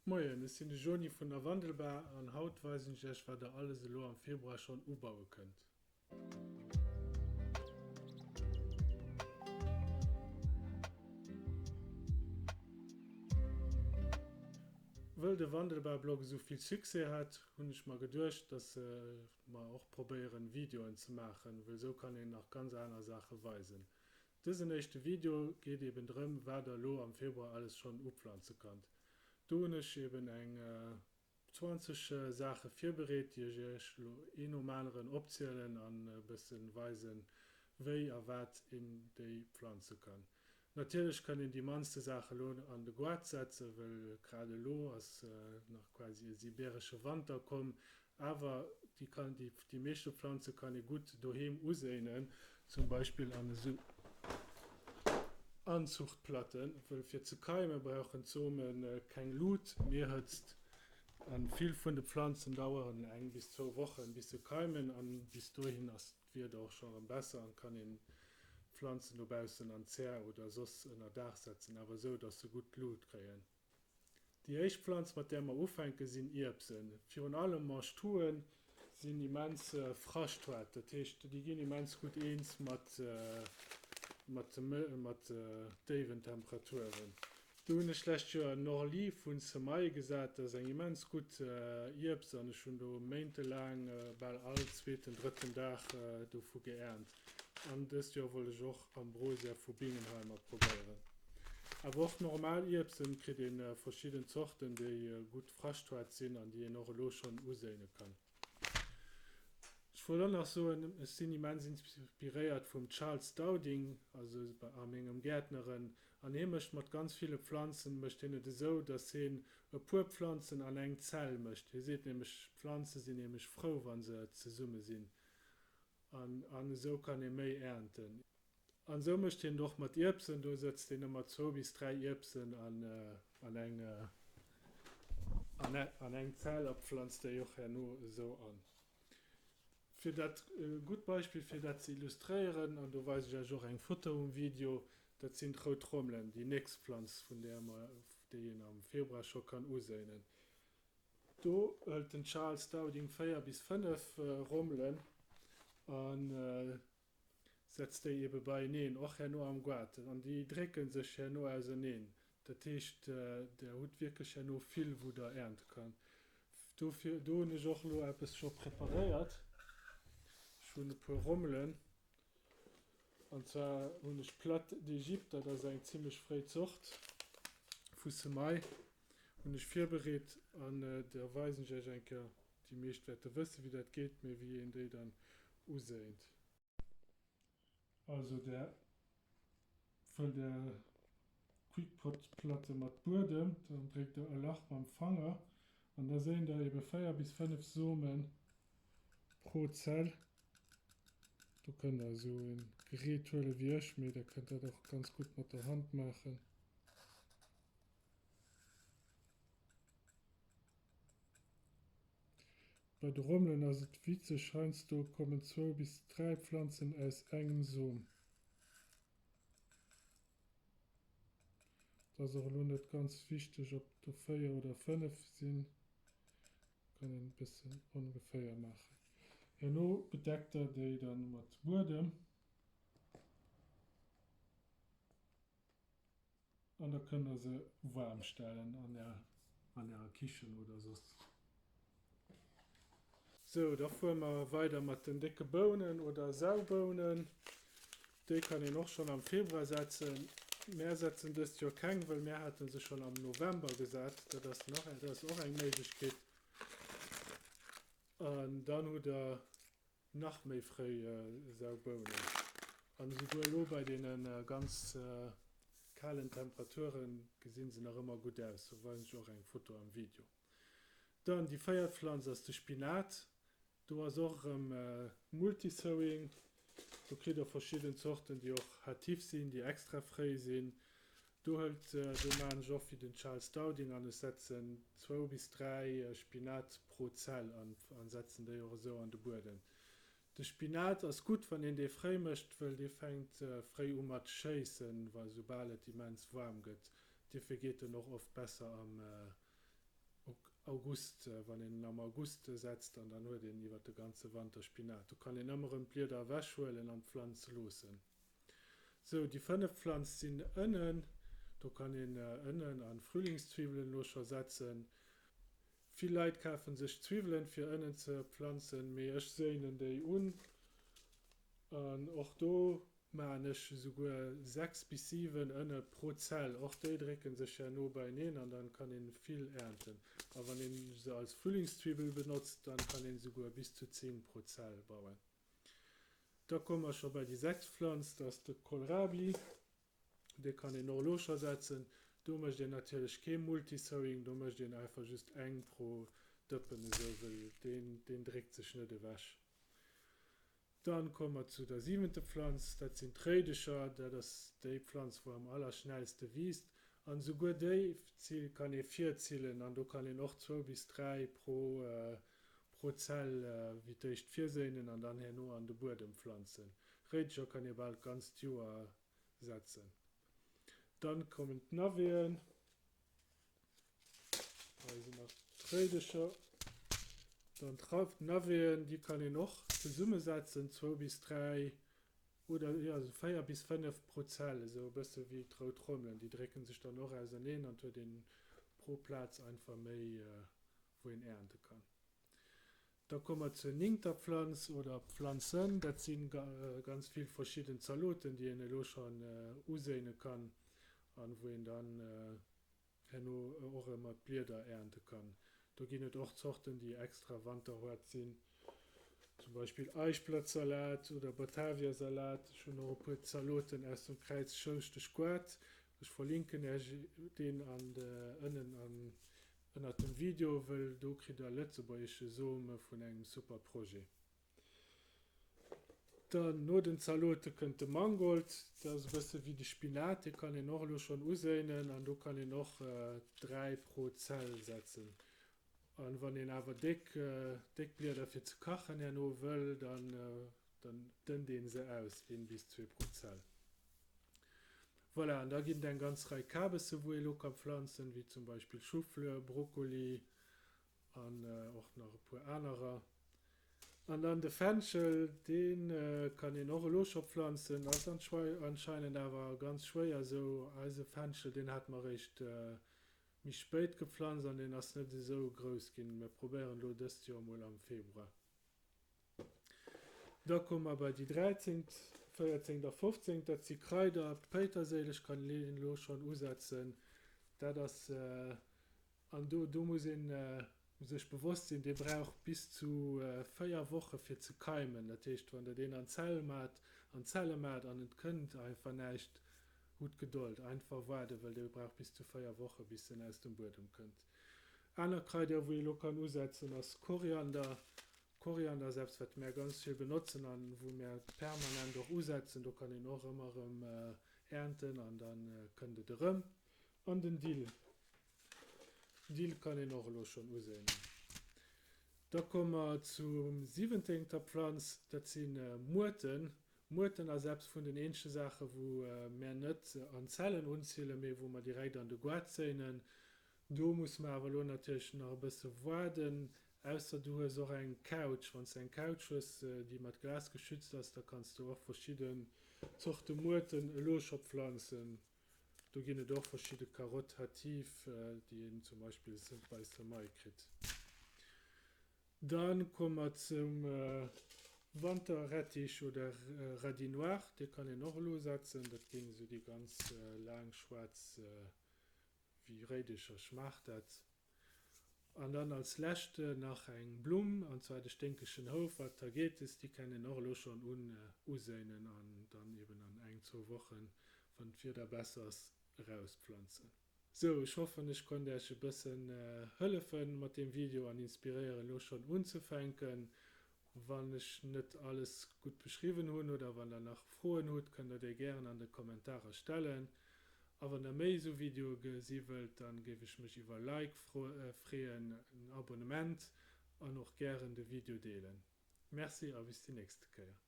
Moien, ech sinn de Joni vun der Wandelbar an haut weisen ech iech wat der alles elo am Februar schonn ubaue kënnt. Wëll de Wandelbar-Blog esou vill Succès hat, hunn ech mer geduecht, dass mer och probéieren Videoen ze maachen, wëll esou kann een nach ganz aner Saache weisen. Dësen éischte Video geet eben drëm wat der elo am Februar alles schonn upflanze kannt. Do hunn ech eben eng 20 Saache virbereet déi ech iech elo een nom aneren opzielen an e bëssen weisen wéi a wat een déi pflanze kann. Natierlech kann een déi mannste Saache elo an de Goart setzen, wëll grad elo ass nach quasi e siberesche Wanter komm Awer déi kann, déi, déi meeschte Pflanze kann ee gutt doheem uséinen, zum Beispill an esou Anzuchtplatten, wëll fir ze keime brauchen d'Some keng Lut, mee Hëtzt. An vill vun de Pflanzen daueren eng bis zwou Wochen bis se keimen, an bis dohin ass d'Wieder och scho rëm besser an kann een d'Pflanzen dobaussen an d'Zär oder soss ënner Daach setzen, awer esou dass se gutt Lut kréien. Déi éischt Pflanz mat där mer ufänken sinn Ierbsen. Virun allem Mangetout sinn immens fraschthaart, dat heescht déi ginn immens gutt eens mat mat déiwen Temperaturen. Do hunn ech d'lescht Joer Norli vun Semai gesat, dat ass eng immens gutt Ierbs an ech hunn do méintelaang bal all zweeten, drëtten Dag dovu geernt. An dëst Joer wollt ech och Ambrosia vu Bingenheimer probéieren. Awer och normal Ierbsen kritt een verschidden Zorten déi gutt fraschthaart sinn an déi een och elo schonn uséine kann. Ech wollt och nach soen, ech sinn immens inspiréiert vum Charles Dowding, also a mengem Gäertneren, an hie mécht mat ganz ville Pflanzen mécht hien et esou, dass hien e puer Pflanzen an eng Zell mécht. Hie seet nämlech, d'Pflanze sinn nämlech frou wa se zesumme sinn an esou kann ee méi ernten. An esou mécht hien et och mat Ierbsen, do sëtzt hien ëmmer zwou bis 3 Ierbsen an eng an eng Zell a pflanzt déi och herno esou an. Fir dat e gutt Beispill fir dat ze illustréieren, an do weisen ech iech och eng Foto um Video, dat sinn d'rout Rommelen, déi nächst Pflanz vun där mer déi een am Februar scho kann uséinen. Do hëlt den Charles Dowding 4 bis 5 Rommelen an Setzt déi ebe beieneen, och herno am Goart, an déi drécke sech herno auserneen. Dat heescht, Der hutt wierklech herno vill, wou Der ernte kann. Dofir, do hunn ech och elo eppes scho preparéiert. Ech hunn e puer Rommelen, an zwar hunn ech Plate d'Égypte, dat ass eng zimlech fréi Zort vu Semai, hunn ech virbereet an da weisen ech Iech eng Kéier, déi meescht wäerte wëssen, wéi dat geet, mee wéi een déi dann uséint. Also der fëllt är Quickpot-Platte mat Buedem, dann dréckt der e Lach mam Fanger an da séint der ebe 4 bis 5 Somen pro Zell. Do kënnt der esou en Gerät huele wéi ech, mee der kënnt dat och ganz gutt mat der Hand maachen. Bei de Rommelen ass et witzeg, heiansdo kommen zwou bis 3 Pflanzen aus engem Som. Et ass och elo net ganz wichteg ob do 4 oder 5 sinn, kann een e bëssen ongeféier maachen. Herno bedeckt der déi dann mat Buedem. An da kënnt der se waarm stellen an är an ärer Kichen oder soss. Sou, da fuere mer weider mat den décke Bounen oder Saubounen. Déi kann een och schonn am Februar setzen. Mär setzen dëst Joer keng, wëll mär hate se schonn am November gesat. Dat ass nach, dat ass och eng Méiglechkeet. An dann hutt der Nach méi fréi Saubounen. An esouguer elo bei deene ganz kalen Temperature gesinn se nach ëmmer gutt aus. Do weisen ech och eng Foto am Video. Dann déi véiert Pflanz ass de Spinat. Do ass och erëm Multisowing. Do kritt der verschidden Zorten déi och hâtif sinn, déi extra fréi sinn. Do hëlt, do maachen ech och wéi den Charles Dowding an ech setzen zwou bis 3 Spinat pro Zell an an setzen déi och esou an de Buedem. De Spinat ass gutt wann een dee fréi mécht, wëll dee fänkt fréi u mat schéissen, wa soubal et immens waarm gëtt. Dierfir geet en och oft besser am. August, wann een en am August setzt an dann huet een iwwert de ganze Wanter Spinat. Do kann een ëmmer erëm d'Blieder ewechhuelen an d'Pflanz loossen. Sou, déi fënneft Pflanz sinn Ënnen. Do kann een Ënnen an Frühlingszwiwwelen elo scho setzen. Vill Leit kafen sech Zwiwwelen fir Ënnen ze pflanzen, mee ech séinen déi un an och do Maachen ech esouguer 6 bis 7 Ënne pro Zell. Och déi drécken sech herno beieneen an dann kann een vill ernten. A wann een se als Frühlingszwiebel benotzt, dann kann een esouguer bis zu 10 pro Zell bauen. Da komme mer scho bei déi sechst Pflanz, dat ass de Kohlrabi. Dee kann een och elo scho setzen. Do mécht een natierlech kee Multisowing, do mécht een einfach just eng pro Dëppen esou, wëll deen, deen dréckt sech net ewech. Dann komme mer zu der siwente Pflanz, dat sinn d'Réidecher. Dat ass déi Pflanz wou am allerschnellste wiisst an esouguer déi kann ee virzillen an do kann een och zwou bis 3 pro pro Zell wéi d'éischt virséinen an dann herno an de Buedem pflanzen. Réidecher kann ee bal d'ganzt Joer setzen. Dann kommen d'Naveten. Hei sinn nach d'Réidecher. Dann d'Naveten, déi kann een och zesummesetzen, zwou bis dräi oder jo esou 4 bis 5 pro Zell, esou e bësse wéi d'rout Rommelen. Déi drécke sech dann och auserneen an et huet een pro Plaz einfach méi wou een ernte kann. Da komme mer zur néngter Pflanz oder Pflanzen. Dat si ganz vill verschidden Zaloten, déi een elo schonn uséine kann an wou een dann herno och ëmmer d'Blieder ernte kann. Do ginn et och Zorten, déi extra wanterhoart sinn, zum Beispill Eichblattsalat oder Bataviasalat. Ech hunn och e puer Zaloten aus dem Kräiz Schouschtesch Goart. Ech verlinken Äech deen an de ënnen an ënnert dem Video, wëll do kritt der lëtzebuergesche Some vun engem super Projet. Dann no den Zalote kënnt de Mangold, dat ass e bësse wéi de Spinat, dee kann een och elo schonn uséinen an do kann een och 3 pro Zell setzen. An wann een awer déck déck Blieder fir ze kachen herno wëll, dann dann dënnt een se aus, een bis zwee pro Zell. Voilà, an da ginn et eng ganz Rei Kabesse wou ee lo ka pflanzen, wéi zum Beispill Choufleur, Brokkoli, An och nach e puer anerer. An dann de Fenchel, dee kann een och elo scho pflanzen, ass anscheinend awer ganz schwéier esou. Eise Fenchel, deen hate mer eréischt méi spéit gepflanzt an deen ass net esou grouss ginn. Mir probéieren elo dëst Joer mol am Februar. Da komme mer bei déi dräizéngt, véierzéngt a fofzéngt, dat si Kraider. Péiterséileg kann een elo schonn usetzen. Dat ass An do, do muss ee sech bewosst sinn, dee brauch bis zu 4 Woche fir ze keimen. Dat heescht, wann Der deen an d'Zell maacht, an d'Zelle maacht an et kënnt einfach näischt, hutt Gedold, einfach waarden, well dee brauch bis zu 4 Woche bis en aus dem Buedem kënnt. Aner Kraider, wou ee lo kann usetzen, ass Koriander. Koriander ass eppes, wat mär ganz vill benotzen an wou mär permanent och usetzen. Do kann een och ëmmer erëm ernten an da kënnt et erëm. An den Dill. Dill kann een och elo schonn uséinen. Da komme mer zum siwentengter Pflanz, dat si Muerten. Muerten ass eppes vun den eenzege Saache wou mär net an Zellen unzielen, mee wou mer direkt an de Goart séinen. Do musse mer awer elo natierlech nach e bësse waarden, ausser du hues och eng Couch. Wann s de eng Couch hues, déi mat Glas geschützt ass, da kanns du och verschidden Zorte Muerten elo scho pflanzen. Do ginn et och verschidde Carottes hâtives, déi een zum Beispill bei Semai kritt. Da komme mer zum Wanterrettich oder Radis noir, dee kann een och elo setzen. Dat ginn esou déi ganz laang schwaarz wéi Réidecher schmaacht dat. An dann als lescht nach eng Blumm, an zwar de sténkegen Houfer, Tagetes, déi kann een och elo schonn un uséinen an dann eben an eng, zwou Wochen, wann d'Wieder besser ass, erauspflanzen. Sou, ech hoffen ech konnt Äech e bëssen hëllefen mat deem Video an inspiréieren elo schonn unzefänken. Wann ech net alles gutt beschriwwen hunn oder wann der nach Froen hutt, kënnt der déi gären an de Kommentarer stellen. A wann der méi esou Videoe gesi wëllt, dann géif ech mech iwwer Like freeën, en Abonnement an och gären de Video deelen. Merci a bis déi nächste Kéier.